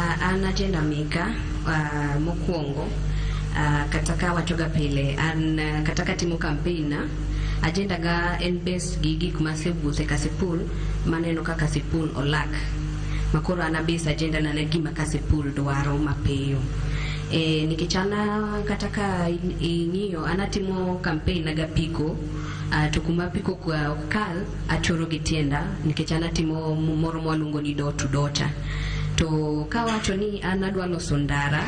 An agenda meka mokwongo, kata ka wachoga pile an, kata katimo campaign na, agenda ga en base gi gik masewuothe Kasipul maneno ka Kasipul olak, makoro an abase agenda na ne gima Kasipul dwaro mapiyo. Nikech an, kata ka ing'iyo, an atimo campaign na gapiko, to kuma apiko kwa ok kal, achoro gi tienda, nikech an atimo moro mwaluongo ni door to door cha. To kawacho ni an adwa loso ndara,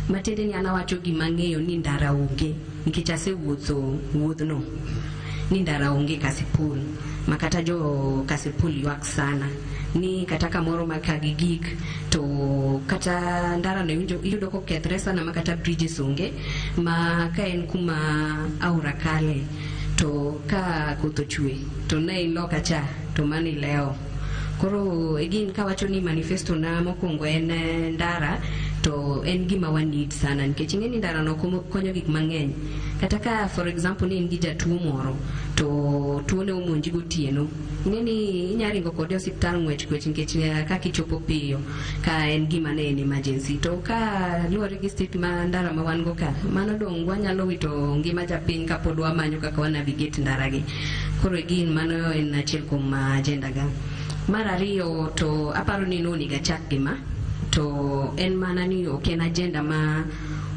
matiende ni an awacho gima ang'eyo ni ndara onge, nikech asewuotho wuodhno ni ndara onge Kasipul, ma kata jo Kasipul ywak sana ni kata kamoro ma ka gigik to kata ndara no iyudo kokethre sana, ma kata bridges onge, ma ka en kuma aora kale, to ka koth ochwe to ne in loka cha to mano ilewo. Koro again, kawacho ni manifesto na mokwongo en ndara, to en gima wa need sana, nikech ing'e ni ndara no konyo gik mang'eny. Kata ka, for example, ni in gi jatuo moro to tuo ne omonji gotieno, ing'e ni inya ringo kode e osiptal ng'wech ng'wech, nikech kaka ichopo piyo ka en gima ne en emergency. To ka luwore gi state ma ndara ma wan go ka, mano dong wanyalo wito ngima japiny kapod wamanyo kaka wa navigate ndara gi. Koro again, mano en achiel kuom agenda ga. Mar ariyo, to aparo ni nonego achak gi ma, to en mana ni ok en agenda ma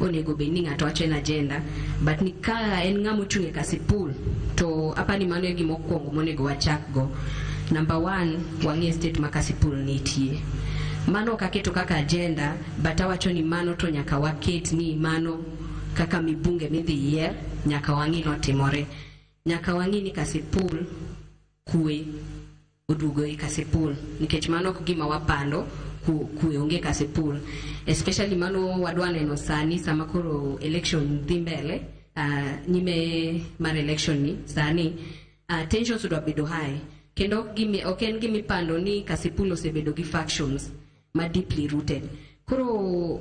onego bed ni ng'ato wacho en agenda, but ni ka en ng'ama ochung' e Kasipul, to apani mano e gima okwongo monego wachak go. Number one, wang'e state ma Kasipul nitie. Mano ok aketo kaka agenda, but awacho ni mano to nyaka waket ni mano kaka mibunge midhi yier, nyaka wang'i notimore. Nyaka wang'i ni Kasipul kwe oduogo e Kasipul, nikech mano ok gima wapando, kwe onge Kasipul. Especially mano wadwa neno sani sama koro election dhi mbele, nyime mar election ni sani, tensions odwa bedo high, kendo ok en gima ipando ni Kasipul osebedo gi factions ma deeply rooted. Koro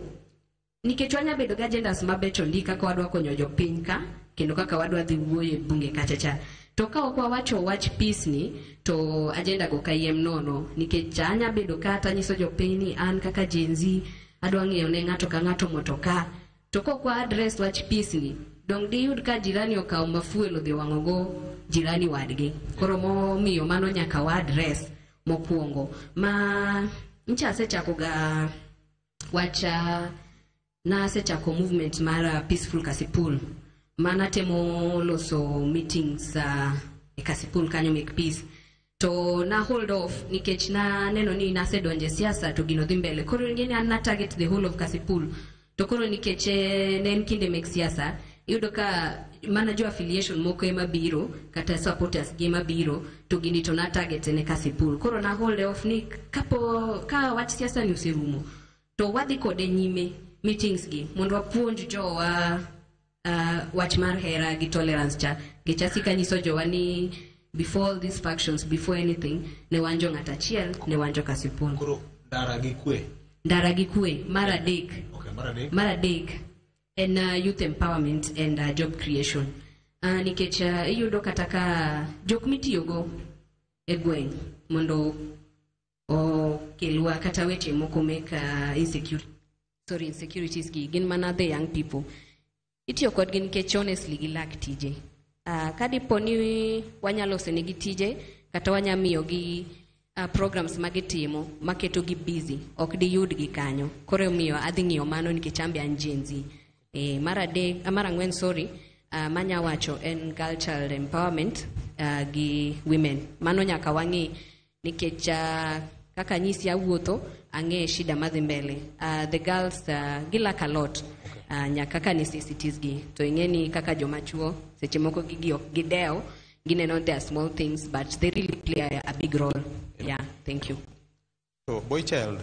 nikech wanya bedo gi agendas mabecho ndi kaka wadwa konyo jopiny ka, kendo kaka wadwa dhi wuoyo e bunge kacha cha, to ka ok wawacho wach peace ni, to agenda go kayiem nono, nikech anya bedo kata nyiso jopiny ni an kaka Gen Z adwa ng'iewo ne ng'ato ka ng'ato motoka, to kok wa address wach peace ni, dong diyud ka jirani okawo mafuel odhi wang'ogo jirani wadgi. Koro momiyo mano nyaka wa address mokwongo. Ma ncha asechako ga wach, nasechako movement mar Peaceful Kasipul, mana temo loso meetings e Kasipul kanyo mek peace, to na hold off nikech na neno ni nasedonjo e siasa to gino dhi mbele. Koro ing'e ni an na target the whole of Kasipul, to koro nikech ne en kinde mek siasa, iyudo ka mana jo affiliation moko ema biro, kata supporters gi ema biro, to gini to na target ne Kasipul. Koro na hold off ni kapo ka wach siasa ni oserumo, to wadhi kode nyime meetings gi mondo wapuonj jowa wach mar hera gi tolerance cha, nikech asika nyiso jowa ni before all these factions, before anything, ne wan jo ng'at achiel, ne wan jo Kasipul. Koro ndara gi kwe. Ndara gi kwe. Mar adek. Okay, mar adek. Mar adek en youth empowerment and job creation, nikech iyudo kata ka jok mitiyogo e gweng' mondo okelwa kata weche moko mek insecurity, sorry, insecurities gi gin mana the young people itiyo kodgi, nikech honestly gilak tije. Ka dipo ni wanyalo loso negi tije kata wanya miyogi programs ma gitimo maketo gi busy, ok diyudgi kanyo. Koro omiyo adhi ng'iyo mano, nikech an be an Gen Z. Mar adek, mar ang'wen, sorry, manya wacho en girl child empowerment gi women. Mano nyaka wang'i, nikech kaka nyisi awuotho ang'e shida madhi mbele. The girls gilack a lot, nyaka kaka necessities gi, to ing'e ni kaka joma chuo seche moko gigi ok gidew, gineno they are small things, but they really play a big role. Yeah, thank you. To boy child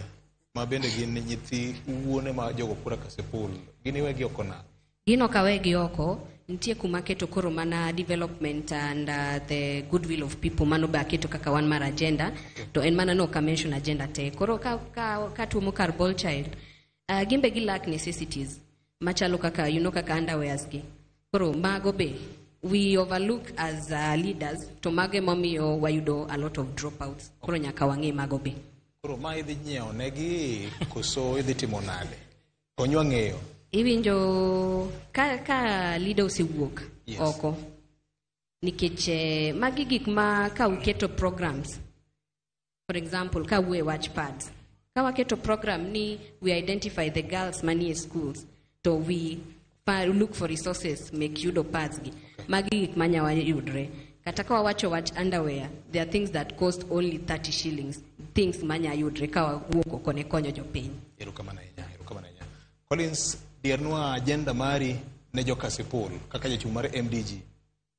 ma bende gin nyithi wuone ma jogo kura Kasipul, gin iwegi oko nade? Gin ok awegi oko. Nitie kuma aketo koro mana development and the goodwill of people. Mano be aketo kaka wan mar agenda, to en mana no ok mention agenda te. Koro ka tuomo kar boy child, gin be gilack necessities machalo kaka kaka underwears gi. Koro mago be we overlook as leaders, to mago emomiyo wayudo a lot of dropouts. Koro nyaka wang'e mago be. Koro ma idhi nyiewo negi koso idhi timo nade? Konywa ng'eyo. Iwinjo ka leader osewuok oko nikech magi gik ma ka uketo programs, for example, ka wuoye wach pads, ka waketo program ni we identify the girls manie schools to we look for resources mek yudo pads gi, magi gik manyawa yudre. Kata ka wawacho wach underwear, there are things that cost only 30 shillings, things manya yudre ka wawuok oko ne konyo jopiny. Erokamano ahinya, erokamano ahinya. Collins, diernwa agenda mari ne jo Kasipul kaka jachung' mar MDG.